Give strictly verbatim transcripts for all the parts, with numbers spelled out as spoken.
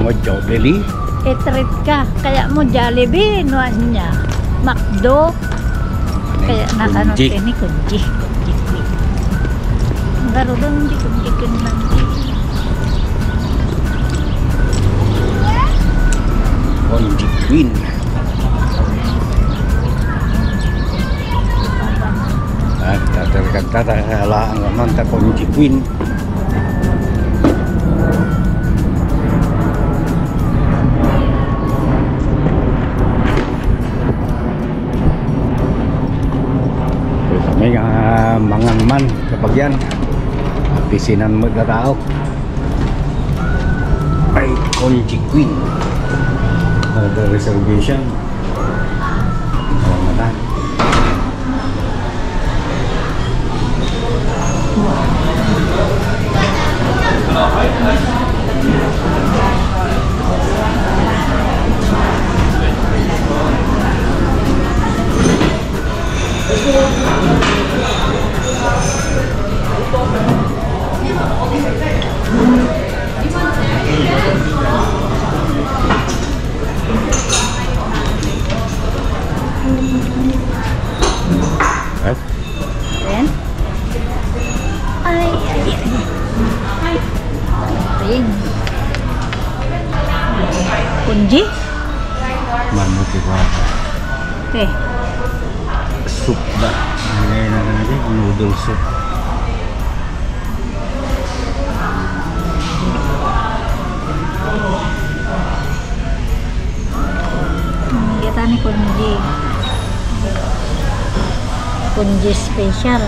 Mo Jollibee? I-treat ka. Kaya mo Jollibee, no, anya. McDo. Kaya nakano Konji. Kini Konji. Konji Queen. Ang garudong di Konji Queen lang. Konji Queen. Ah, tatalakad ta, ta, ala, ang naman ta, Konji Queen. Kami nga mangan man, kabagyan. Pisinan mo da tao. Ay, Konji Queen. Ada reservation. Oh, mata. Eh? Ayan. Ay, ay, ay. Ay. Ayan. Konji? Mamuti ko. Okay. Soup ba? Ano na naman dyan? Noodle soup. Hmm, kita ni Konji. Konji special.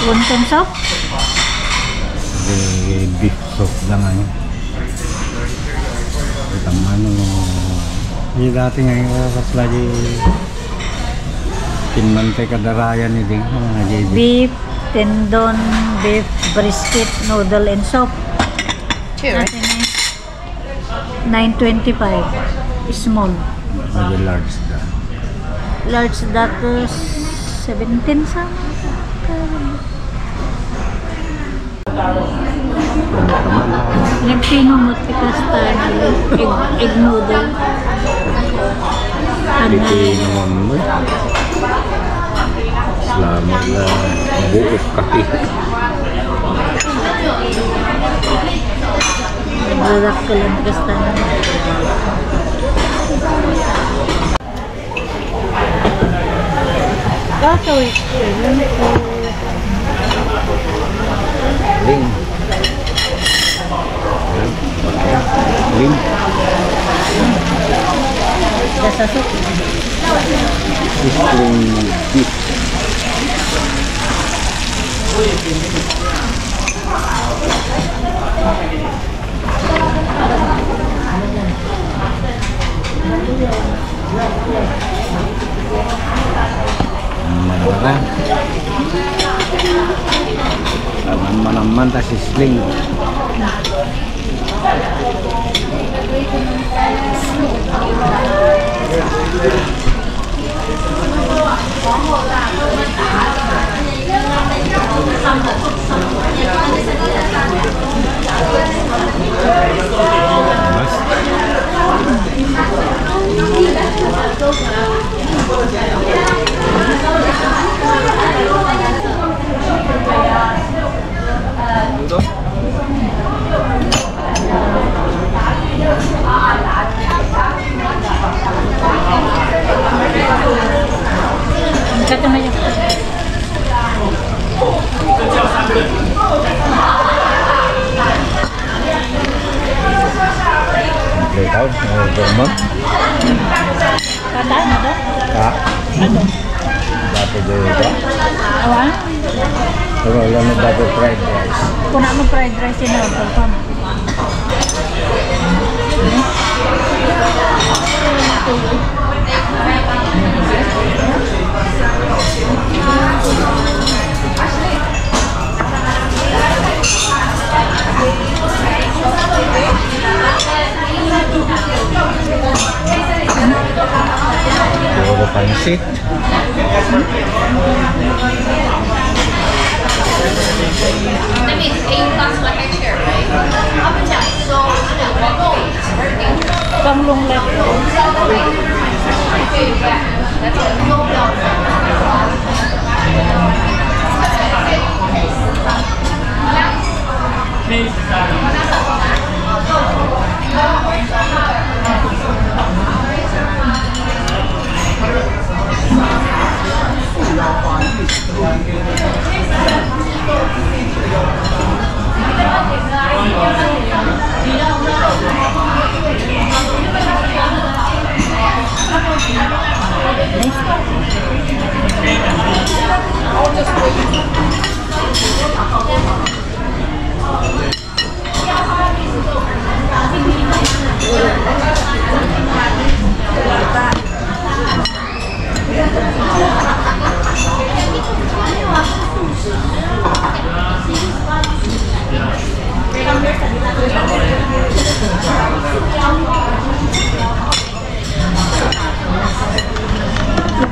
Wonton soup? Eh, beef soup lang, ano. Tamano. Di dati nga yung oras lagi. Kinmantay kadarayan ni Ding, mga J B. Beef, tendon, beef brisket, noodle, and soup. Cheers. Nine twenty-five. Small. Medyo large da. Large da to seventeen sa. Nagpinumot ti kasta egg, egg noodle. Iti naman mo. Salamat na buok kaki. Burak ko lang, basta. Kakawit ko yun. Ling. Ling. Dasasok. Sisling beef. Ang mabara. Ang manaman ta sisling. Ikaw, ano, German? Kata, ano to? Ha? Ano? Dapat dito ba? Awan? Pero alam mo, dapat fried rice. Kuna mo fried rice, yun, ano, pagpam. That means eight plus one next year, right? Up and down. So, Panglong left.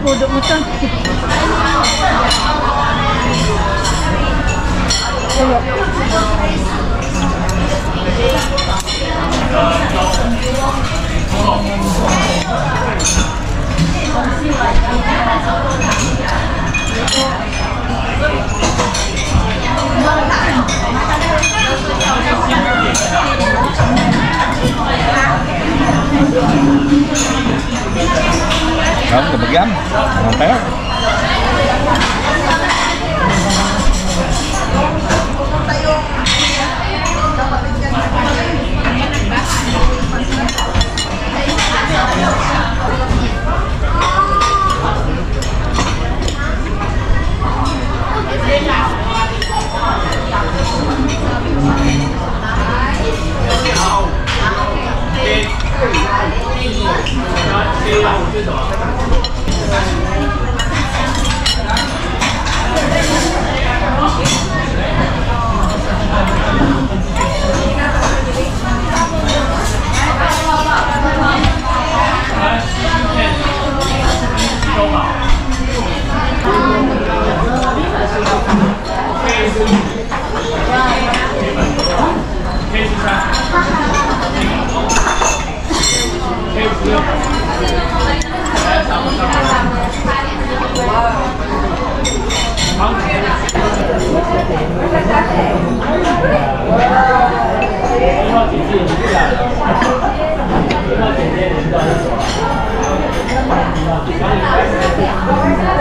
Ipudo mo to. Kaon ka, bagyan? Kaon tayo.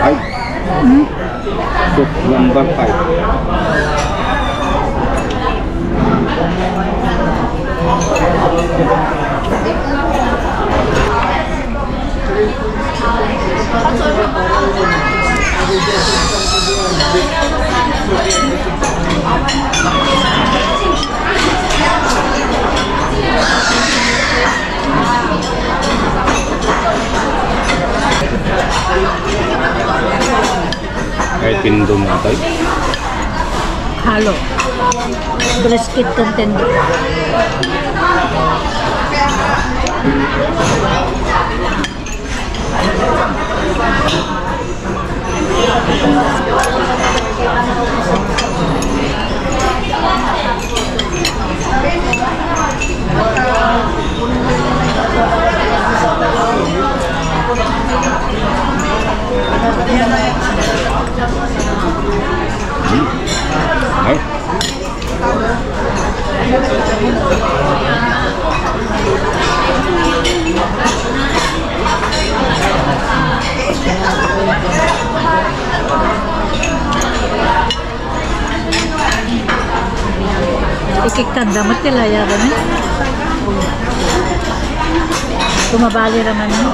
Ay. Hmm? Soup number five. Ay, pindon na tayo. Halo. Brisket content. Ay. Ikikanda met ti layaban, eh. Tumabali ra man, eh.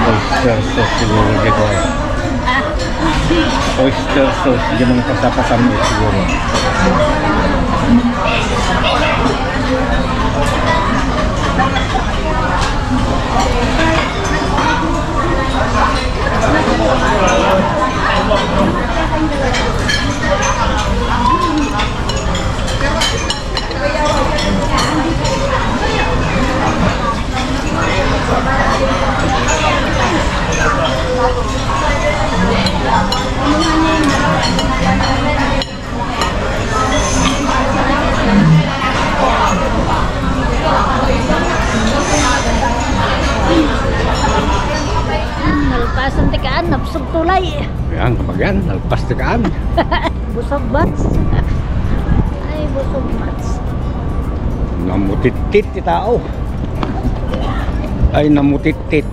Ay, sir, sir, siguro di ko, eh. Oyster sauce, di man pasapasam siguro. Nalpasan ti kaan, nabsog tulay. Yan, kapag yan, nalpas ti kaan. Busog, Bats. Ay, busog, Bats. Namutittit ti tao. Ay, namutittit.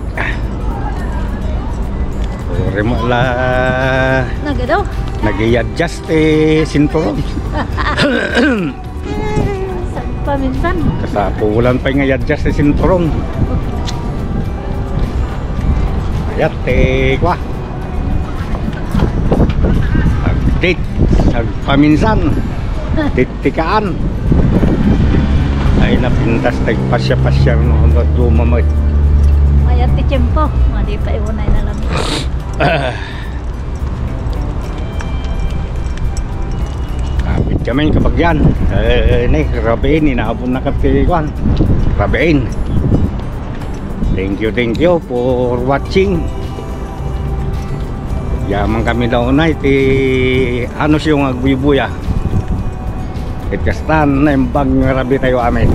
Uri mo la. Nagadaw. Nag-i-adjust ti sinturon. Sa paminsan. Kasapulan pay nga i-adjust ti sinturon. Ayat, ti kwa. Update. Sa paminsan. Tittikaan. Ay, napintas, nagpasya-pasya, no, hanggang dumamay. Mayat ti tiyempo. Madi pa iwanay na lang. Kapit kami, kabagyan. Eh, ni, rabiin, inaabon na kami ti kwan. Rabiin. Thank you, thank you for watching. Yaman kami daw na iti ano siyo nga agbuybuya. Ket kasta, naimbag nga rabii tayo amin.